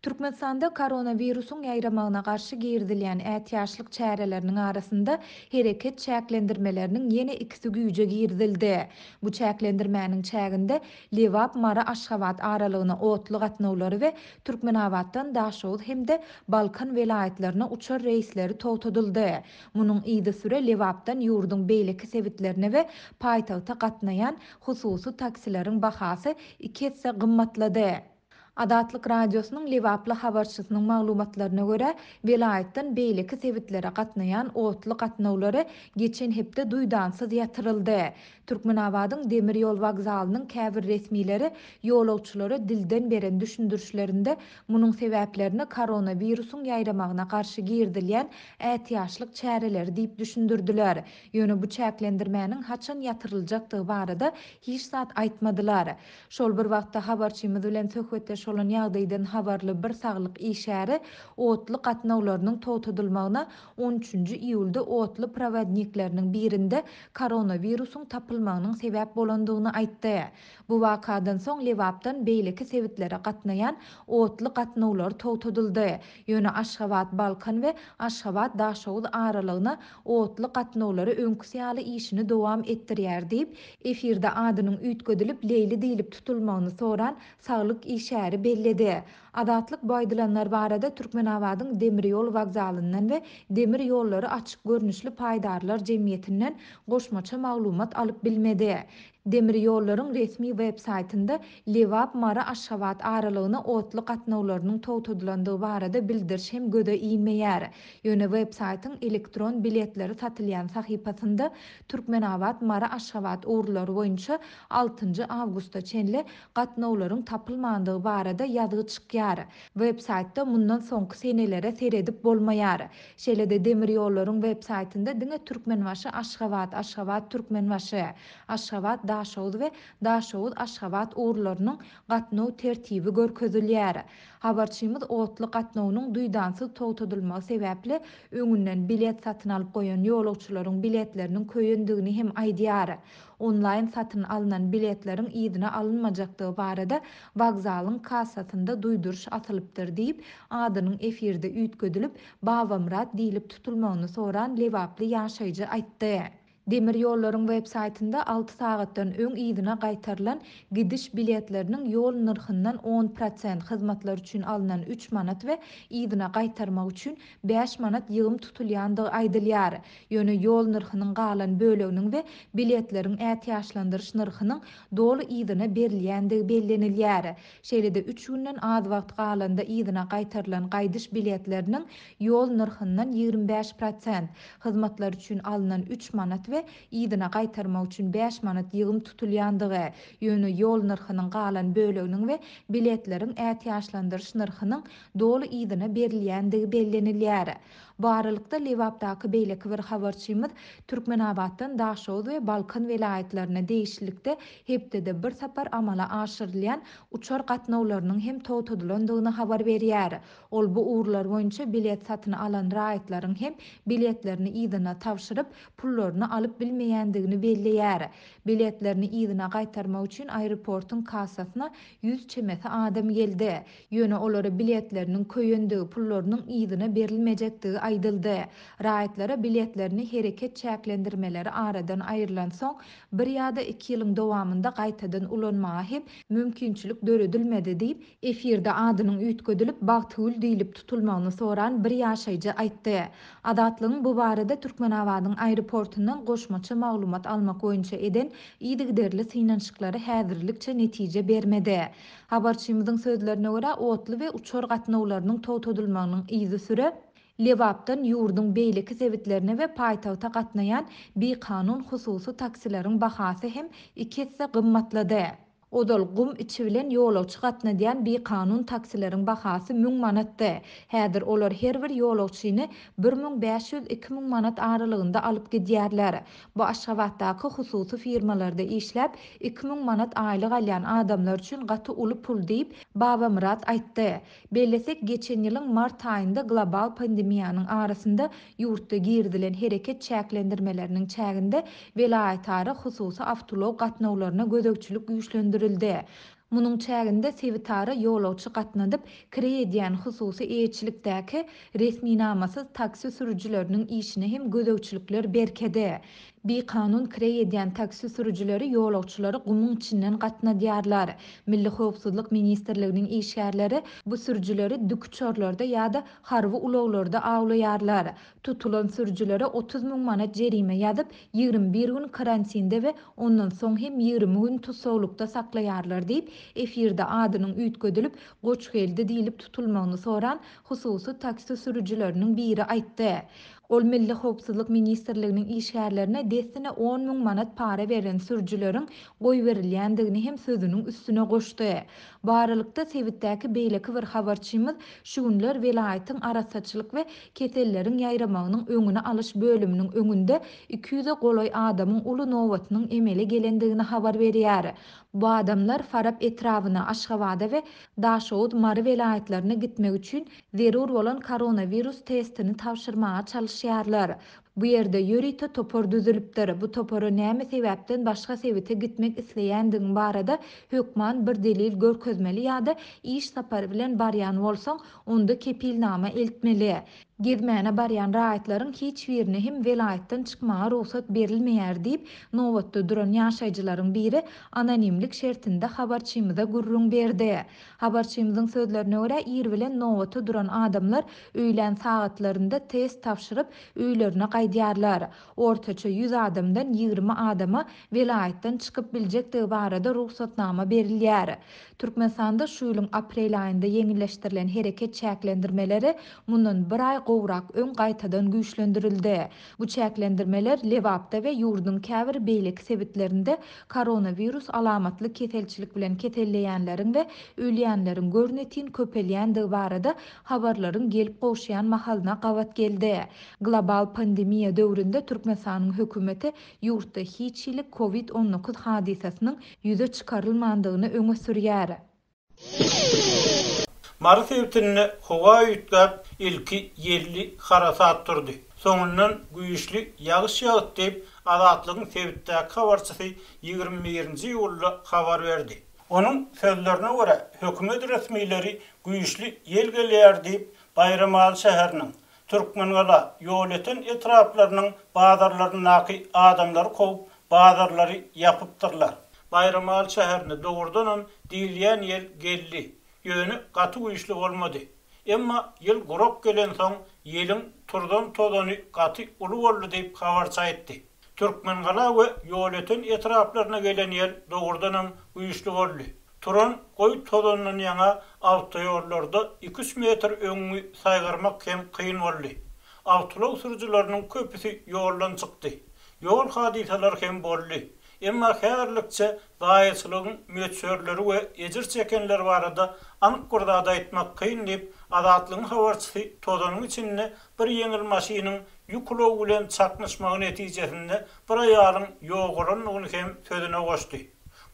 Türkmenistanda koronawirusyň ýaýramagyna garşy girizilýän ätiýaçlyk çäreleriniň arasynda hereket çäklendirmeleriniň ýene ikisi güýje girizildi. Bu çäklendirmäniň çäginde Lebap, Mary, Aşgabat aralygyna otly gatnawlary we Türkmenabatdan Daşoguz hem-de Balkan welaýatlaryna uçar reýsleri togtadyldy. Munuň yzysüre Lebapdan ýurduň beýleki sebitlerine we paýtagta gatnaýan hususy taksileriň bahasy iki esse gymmatlady. Azatlyk Radiosynyň lebaply habarçysynyň maglumatlaryna görä, welaýatdan beýleki sebitlere gatnaýan otly gatnawlary geçen hepde duýdansyz ýatyryldy. Türkmenabadyň demir ýol wokzalynyň käbir resmileri ýolagçylara dilden beren düşündirişlerinde munuň sebäplerini koronawirusyň ýaýramagyna garşy girizilýän ätiýaçlyk çäreleri diýip düşündirdiler. Ýöne bu çäklendirmäniň haçan ýatyryljakdygy barada hiç zat aýtmadylar. Şol bir wagtda habarçymyz bilen söhbetdeş bolan ýagdaýdan habarly bir saglyk işgäri otly gatnawlarynyň togtadylmagyna on üçünji iýulda otly prowodnikleriniň birinde koronawirusyň tapylmagynyň sebäp bolandygyny aýtdy. Bu wakadan soň Lebapdan beýleki sebitlere gatnaýan otly gatnawlary togtadyldy. Ýöne Aşgabat, Balkan we Aşgabat, Daşoguz aralygyna otly gatnawlary öňküsi ýaly işini dowam etdirýär diýip, efirde adynyň üýtgedilip Leýli diýlip tutulmagyny soran saglyk işgäri belledi. Azatlyk bu aýdylanlar barada Türkmenabadyň demir ýol wokzalyndan we Demir ýollary açyk görnüşli paýdarlar jemgyýetinden goşmaça maglumat alyp bilmedi. Demir ýollaryň resmi web saýtynda Lebap, Mary, Aşgabat aralygyna otly gatnawlarynyň togtadylandygy barada bildiriş hem göze ilmeýär. Ýöne web saýtyň elektron biletleri satylýan sahypasynda Türkmenabat, Mary, Aşgabat ugurlary boýunça altynjy awgusta çenli gatnawlaryň tapylmandygy barada ýazgy çykýar. Web saýtda mundan soňky senelere seredip bolmaýar. Şeýle-de demir ýollaryň web saýtynda diňe Türkmenbaşy, Aşgabat, Aşgabat, Türkmenbaşy, Aşgabat, Daşoguz we Daşoguz, Aşgabat ugurlarynyň gatnaw tertibi görkezilýär. Habarçymyz otly gatnawynyň duýdansyz togtadylmagy sebäpli öňünden bilet satyn alyp goýan ýolagçylaryň biletleriniň köýendigini hem aýdýar. Onlaýn satyn alnan biletleriň yzyna alynmajakdygy barada wokzalyň kassasynda duýduryş asylypdyr diýip, adynyň efirde üýtgedilip, Babamyrat diýlip tutulmagyny soran lebaply ýaşaýjy aýtdy. Demir ýollaryň web saýtynda alty sagatdan öň yzyna gaýtarylan gidiş biletleriniň ýol nyrhyndan 10%, hyzmatlar üçin alnan üç manat we yzyna gaýtarmak üçin bäş manat ýygym tutulýandygy aýdylýar. Ýöne ýol nyrhynyň galan böleginiň we biletleriň ätiýaçlandyryş nyrhynyň doly yzyna berilýändigi bellenilýär. Şeýle-de üç günden az wagt galanda yzyna gaýtarylan gaýdyş biletleriniň ýol nyrhyndan 25%, hyzmatlar üçin alnan üç manat we yzyna gaýtarmak üçin bäş manat ýygym tutulýandygy, ýöne ýol nyrhynyň galan böleginiň we biletleriň ätiýaçlandyryş nyrhynyň doly yzyna berilýändigi bellenilýär. Bu aralykda, Lebapdaky beýleki bir habarçymyz Türkmenabatdan Daşoguz we Balkan welaýatlaryna degişlilikde hepdede bir sapar amala aşyrylýan uçar gatnawlarynyň hem togtadylandygyny habar berýär. Ol bu ugurlar boýunça bilet satyn alan raýatlaryň hem biletlerini yzyna tabşyryp, pullaryny alyp bilmeýändigini belleýär. Biletlerini yzyna gaýtarmak üçin aeroportuň kassasyna 100 çemesi adam geldi. Ýöne olara biletleriniň köýendigi, pullarynyň yzyna berilmejekdigi aýdyldy. Raýatlara biletlerini hereket çäklendirmeleri aradan aýrylansoň, bir ýa-da iki ýylyň dowamynda gaýtadan ulanmaga hem mümkinçilik döredilmedi diýip, efirde adynyň üýtgedilip, Bagtygül diýlip tutulmagyny soran bir ýaşaýjy aýtdy. Azatlygyň bu barada Türkmenabadyň aeroportundan goşmaça maglumat almak boýunça eden yzygiderli synanyşyklary häzirlikçe netije bermedi. Habarçymyzyň sözlerine görä, otly we uçar gatnawlarynyň togtadylmagynyň yzysüre, Lebapdan ýurduň beýleki sebitlerine we paýtagta gatnaýan bikanun hususy taksileriň bahasy hem iki esse gymmatlady. Ozal gum içi bilen ýolagçy gatnadýan bikanun taksileriň bahasy 1000 manatdy. Häzir olar her bir ýolagçyny 1500-2000 manat aralygynda alyp gidýärler. Bu Aşgabatdaky hususy firmalarda işläp, 2000 manat aýlyk alýan adamlar üçin gaty uly pul diýip, Babamyrat aýtdy. Bellesek, geçen ýylyň mart aýynda global pandemiýanyň arasynda ýurtda girizilen hereket çäklendirmeleriniň çäginde welaýatara hususy awtoulag gatnawlaryna gözegçilik güýçlendirildi. Munuň çäginde sebitara ýolagçy gatnadyp, kireý edýän hususy eýeçilikdäki resminamasyz taksi sürüjileriniň işine hem gözegçilikler berkedi. Bikanun kireý edýän taksi sürüjileri ýolagçylary gumuň içinden gatnadýarlar. Milli howpsuzlyk ministrliginiň işgärleri bu sürüjileri dikuçarlarda ýa-da harby ulaglarda awlaýarlar. Tutulan sürüjilere 30 müň manat jerime ýazyp, 21 gün karantinde we ondan soň hem 20 gün tussaglykda saklaýarlar diýip, efirde adynyň üýtgedilip, Goçgeldi diýlip tutulmagyny soran hususy taksi sürüjileriniň biri aýtdy. Ol Milli howpsuzlyk ministrliginiň işgärlerine dessine on müň manat para beren sürüjileriň goýberilýändigini hem sözüniň üstüne goşdy. Bu aralykda, sebitdäki beýleki bir habarçymyz şu günler welaýatyň arassaçylyk we keselleriň ýaýramagynyň öňüni alyş bölüminiň öňünde iki ýüze golaý adamyň uly nobatynyň emele gelendigini habar berýär. Bu adamlar Farap etrabyna, Aşgabada we Daşoguz, Mary welaýatlaryna gitmek üçin zerur bolan koronawirus testini tabşyrmaga çalyşýarlar. Bu ýerde ýörite topar düzülipdir. Bu topara näme sebäpden başga sebite gitmek isleýändigiň barada hökman bir delil görkezmeli ýa-da iş sapary bilen barýan bolsaň, onda kepilnama eltmeli. Gezmäne barýan raýatlaryň hiç birine hem welaýatdan çykmaga rugsat berilmeýär diýip, nobatda duran ýaşaýjylaryň biri anonimlik şertinde habarçymyza gürrüň berdi. Habarçymyzyň sözlerine görä, ir bilen nobata duran adamlar öýlän sagatlarynda test tabşyryp, öýlerine gaýdýarlar. Ortaça ýüz adamdan 20 adama welaýatdan çykyp biljekdigi barada rugsatnama berilýär. Türkmenistanda şu ýylyň aprel aýynda ýeňilleşdirilen hereket çäklendirmeleri mundan bir aý gowrak öň gaýtadan güýçlendirildi. Bu çäklendirmeler Lebapda we ýurduň käbir beýleki sebitlerinde koronawirus alamatly keselçilik bilen keselleýänleriň we ölýänleriň görnetin köpelýändigi barada habarlaryň gelip gowşýan mahalyna gabat geldi. Global pandemiýa döwründe Türkmenistanyň hökümeti ýurtda hiç hili Covid 19 hadysasynyň ýüze çykarylmandygyny öňe sürýär. Mary sebitinde howa üýtgäp, ilki ýelli harasat turdy. Soňundan güýçli ýagyş ýagdy diýip, Azatlygyň sebitdäki habarçysy 21-nji iýulda habar berdi. Onuň sözlerine görä, hökümet resmileri güýçli ýel gelýär diýip, Baýramaly şäheriniň, Türkmengala, Ýolöten etraplarynyň bazarlaryndaky adamlary kowup, bazarlary ýapypdyrlar. Baýramaly şäherine dogrudanam diýilýän ýel geldi. Ýöne gaty güýçli bolmady. Emma ýyl gurak gelensoň, ýeliň turzan tozany gaty uly boldy diýip, habarçy aýtdy. Türkmengala we Ýolöten etraplaryna gelen ýel dogrudanam güýçli boldy. Turan goýy tozandan ýaňa awtoýollarda iki-üç metr öňüňi saýgarmak hem kyn boldy. Awtoulag sürüjileriniň köpüsi ýoldan çykdy. Ýol hadysalary hem boldy. Emma häzirlikçe zaýaçylygyň möçberleri we ejir çekenler barada anyk bir zat aýtmak kyn diýip, Azatlygyň habarçysy tozanyň içinde bir ýeňil maşynyň ýük ulagy bilen çaknyşmagy netijesinde bir aýalyň ýogalandygyny hem sözüne goşdy.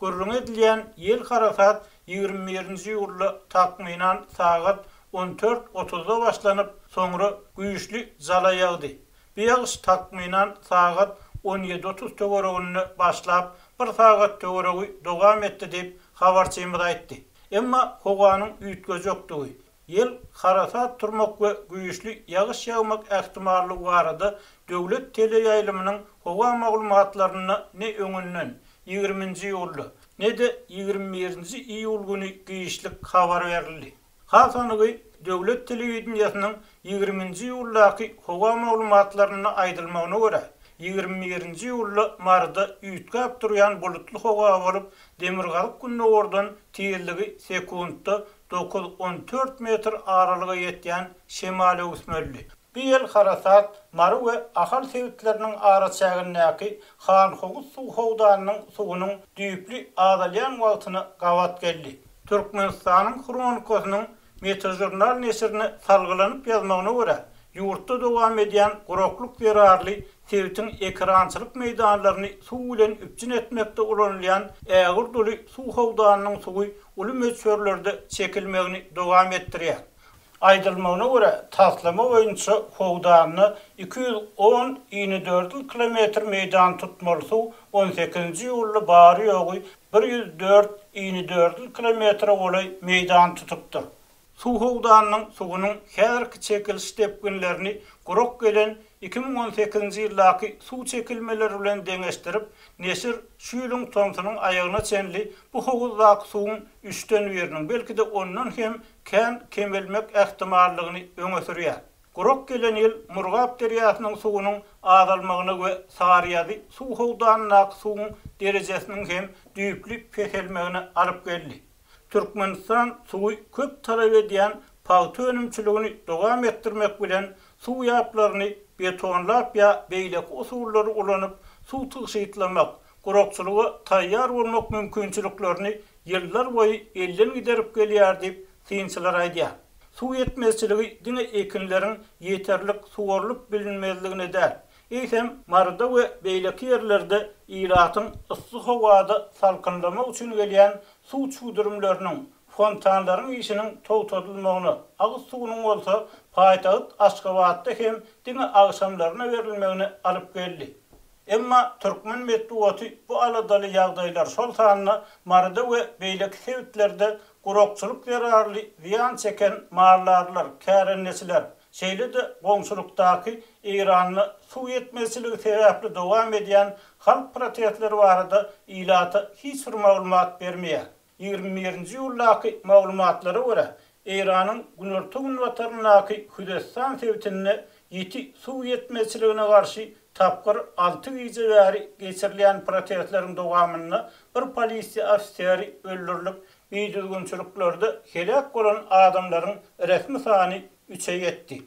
Gürrüňi edilýän ýel harasat 21-nji iýulda takmynan sagat on dört otuzda başlanyp, soňra güýçli jala ýagdy. Bu ýagyş takmynan sagat on ýedi otuz töwereginde başlap, bir sagat töweregi dowam etdi diýip, habarçymyz aýtdy. Emma howanyň üýtgejekdigi, ýel harasat turmak we güýçli ýagyş ýagmak ähtimallygy barada döwlet teleýaýlymynyň howa maglumatlarynda ne öňünden, ýigriminji iýulda, ne-de ýigrimi birinji iýul güni giçlik habar berildi. Has anygy, döwlet telewideniýesiniň ýigriminji iýuldaky howa maglumatlarynda aýdylmagyna görä, ýigrimi birinji iýulda Maryda üýtgäp durýan bulutly howa bolup, demirgazyk-gündogardan tizligi sekuntda dokuz, on dört metr aralyga ýetýän şemal öwüsmelidi. Bu ýel harasat Mary we Ahal sebitleriniň araçägindäki Hanhowuz suw howdanynyň suwunyň düýpli azalýan wagtyna gabat geldi. Türkmenistanyň Hronikasynyň Metažurnal neşirine salgylanyp ýazmagyna görä, ýurtda dowam edýän guraklyk zerarly sebitiň ekerançylyk meýdanlaryny suw bilen üpjün etmekde ulanylýan ägirt uly suw howdanynyň suwy uly möçberlerde çekilmegini dowam etdirýär. Aýdylmagyna görä, taslama boýunça howdanda 210 inedördül kilometr meýdan tutmaly suw on sekizinji iýulda bary-ýogy 104 inedördül kilometre golaý meýdany tutupdyr. Suw howdanynyň suwunyň häzirki çekiliş depginlerini gurak gelen 2018-nji ýyldaky suw çekilmeleri bilen deňeşdirip, neşir şu ýylyň tomsunyň aýagyna çenli bu howuzdaky suwuň üçden biriniň, belki-de ondan hem kän kemelmek ähtimallygyny öňe sürýär. Gurak gelen ýyl Murgap derýasynyň suwunyň azalmagyna we Saryýazy suw howdanyndaky suwuň derejesiniň hem düýpli peselmegine alyp geldi. Türkmenistan suwy köp talap edýän pagta önümçiligini dowam etdirmek bilen, suw ýaplaryny betonlap ýa beýleki usullary ulanyp, suw tygşytlamak, gurakçylyga taýýar bolmak mümkinçiliklerini ýyllar boýy elden giderip gelýär diýip, synçylar aýdýar. Suw ýetmezçiligi diňe ekinleriň ýeterlik suwarylyp bilinmezligine däl, eýsem, Maryda we beýleki ýerlerde ilatyň yssy howada salkynlamak üçin gelýän suw çüwdürimleriniň, fontanlaryň işiniň togtadylmagyna, agyz suwunyň bolsa paýtagt Aşgabatda hem diňe agşamlaryna berilmegine alyp geldi. Emma türkmen metbugaty bu aladaly ýagdaýlar, şol sanda Maryda we beýleki sebitlerde gurakçylyk zerarly zyýan çeken maldarlar, kärendeçiler, şeýle-de goňşulykdaky Eýranda suw ýetmezçiligi sebäpli dowam edýän halk protestleri barada ilata hiç bir maglumat bermeýär. 21-nji iýuldaky maglumatlara görä, Eýranyň günorta-günbataryndaky Huzestan sebitinde ýiti suw ýetmezçiligine garşy tapgyr alty gije bäri geçirilýän protestleriň dowamynda bir polisiýa ofiseri öldürilip, bidüzgünçiliklerde heläk bolan adamlaryň resmi sany üçe ýetdi.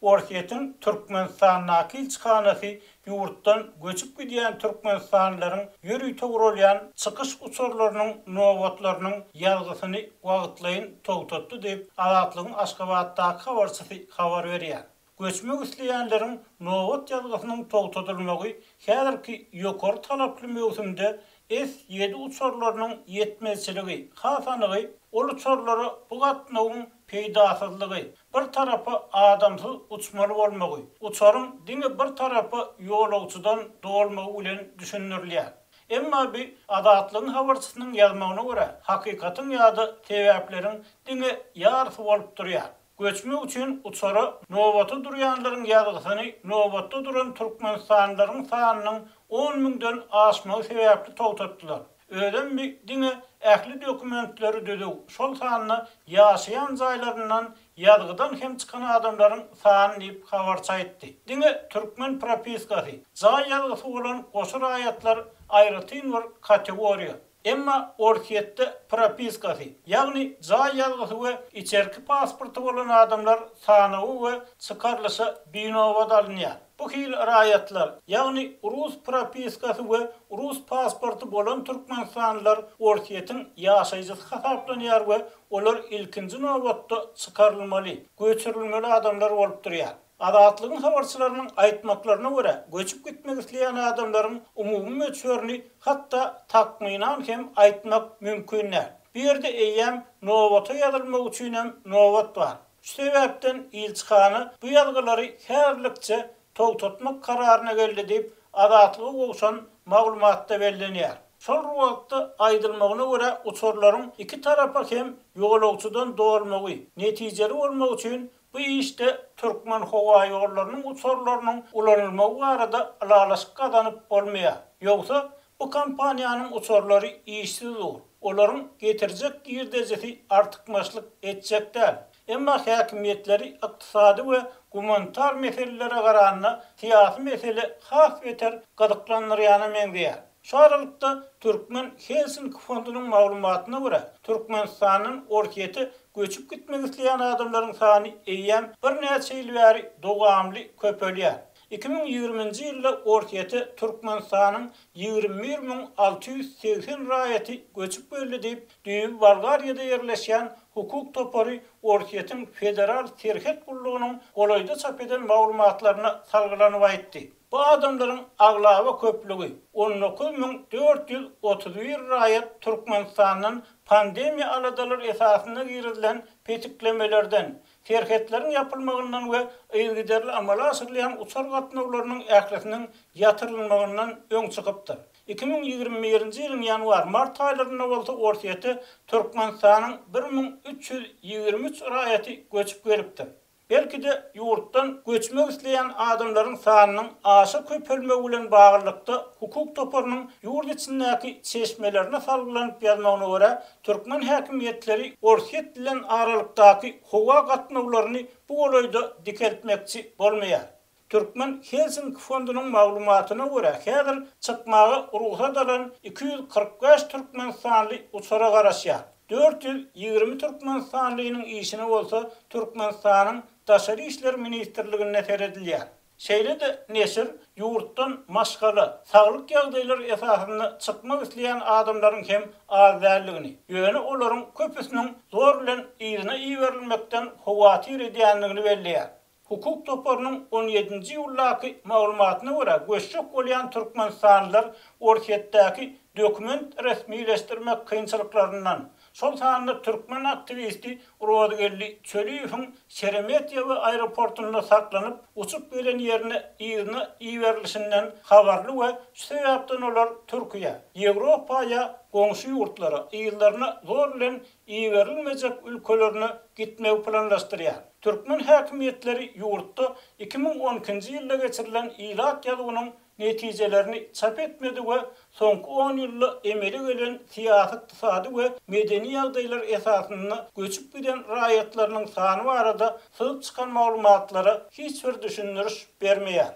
Orsýetiň Türkmenistandaky ilçihanasy ýurtdan göçüp gidýän türkmenistanlylaryň ýörite guralýan çykyş uçarlarynyň nobatlarynyň ýazgysyny wagtlaýyn togtatdy diýip, Azatlygyň Aşgabatdaky habarçysy habar berýär. Göçmek isleýänleriň nobat ýazgysynyň togtadylmagy häzirki ýokary talaply möwsümde S ýedi uçarlarynyň ýetmezçiligi, has anygy, ol uçarlara bu gatnawyň peýdasyzlygy, bir tarapa adamsyz uçmaly bolmagy, uçaryň diňe bir tarapa ýolagçydan dolmagy bilen düşündirilýär. Emma bu, Azatlygyň habarçysynyň ýazmagyna görä, hakykatyň ýa-da sebäpleriň diňe ýarysy bolup durýar. Göçmek üçin uçara nobata durýanlaryň ýazgysyny nobatda duran türkmenistanlylaryň sanynyň on müňden aşmagy sebäpli togtatdylar. Özem bi diňe ähli dokumentleri düzüw, şol sanda ýaşaýan jaýlaryndan ýazgydan hem çykan adamlaryň sany diýip, habarçy aýtdy. Diňe türkmen propiskasy, jaý ýazgysy bolan goşa raýatlar aýratyn bir kategoriýa. Emma Orsýetde propiskasy, ýagny jaý ýazgysy we içerki pasporty bolan adamlar sanawa we çykarylyşa binobat alynýar. Bu hili raýatlar, ýagny rus propiskasy we rus pasporty bolan türkmenistanlylar Orsýetiň ýaşaýjysy hasaplanýar we olar ilkinji nobatda çykarylmaly, göçürilmeli adamlar bolup durýar. Azatlygyň habarçylarynyň aýtmaklaryna görä, göçüp gitmek isleýän adamlaryň umumy möçberini hatda takmynan hem aýtmak mümkin däl. Bu ýerde eýýäm nobata ýazylmak üçinem nobat bar. Şu sebäpden ilçihana bu ýazgylary häzirlikçe togtatmak kararyna geldi diýip, Azatlyga gowşan maglumatda bellenýär. Şol bir wagtda, aýdylmagyna görä, uçarlaryň iki tarapa hem ýolagçydan dolmagy, netijeli bolmagy üçin Bu işde Türkmenhowaýollarynyň uçarlarynyň ulanylmagy barada ylalaşyk gazanyp bolmaýar. Ýogsa, bu kompaniýanyň uçarlary işsiz dur. Olaryň getirjek girdejisi artykmaçlyk etjek däl. Emma häkimiýetleri ykdysady we gumanitar meselelere garanda syýasy mesele has beter gyzyklandyrýana meňzeýär. Şu aralykda, Türkmen Helsinki fondunyň maglumatyna görä, Türkmenistandan Orsýete göçüp gitmek isleýän adamlaryň sany eýýäm birnäçe ýyl bäri dowamly köpelýär. 2020-nji ýylda Orsýete Türkmenistanyň 21 680 raýaty göçüp geldi diýip, düýbi Bolgariýada ýerleşýän hukuk topary Orsýetiň Federal serhet gullugynyň golaýda çap eden maglumatlaryna salgylanyp aýtdy. Bu adamlaryň aglaba köplügi, 19 431 raýat Türkmenistandan pandemiýa aladalary esasynda girizilen petiklemelerden, serhetleriň ýapylmagyndan we yzygiderli amala aşyrylýan uçar gatnawlarynyň ählisiniň ýatyrylmagyndan öň çykypdyr. 2021-nji ýylyň ýanwar-mart aýlarynda bolsa Orsýete Türkmenistanyň 1323 raýaty göçüp gelipdir. Belki-de, ýurtdan göçmek isleýän adamlaryň sanynyň aşa köpelmegi bilen baglylykda, hukuk toparynyň ýurt içindäki çeşmelerine salgylanyp ýazmagyna görä, türkmen häkimiýetleri Orsýet bilen aralykdaky howa gatnawlaryny bu golaýda dikeltmekçi bolmaýar. Türkmen Helsinki fondunyň maglumatyna görä, häzir çykmaga rugsat alan 245 türkmenistanly uçara garaşýar. 420 türkmenistanlynyň işine bolsa Türkmenistanyň Daşary işler ministrliginde seredilýär. Şeýle-de neşir ýurtdan maşgala, saglyk ýagdaýlary esasynda çykmak isleýän adamlaryň hem az däldigini, ýöne olaryň köpüsiniň zor bilen yzyna iberilmekden howatyr edýändigini belleýär. Hukuk toparynyň on ýedinji iýuldaky maglumatyna görä, göçjek bolýan türkmenistanlylar Orsýetdäki dokument resmileşdirmek kynçylyklaryndan, şol sanda türkmen aktiwisti Rozygeldi Çöliýewiň Şeremetýewo aeroportunda saklanyp, uçup gelen ýerine yzyna iberilişinden habarly we şu sebäpden olar Türkiýä, Ýewropa ýa goňşy ýurtlara yzlaryna zor bilen iberilmejek ülkelerine gitmegi planlaşdyrýar. Türkmen häkimiýetleri ýurtda 2012-nji ýylda geçirilen ilat ýazuwynyň netijelerini çap etmedi we soňky on ýylda emele gelen syýasy-ykdysady we medeni ýagdaýlar esasynda göçüp giden raýatlarynyň sany barada syzyp çykan maglumatlara hiç bir düşündiriş bermeýär.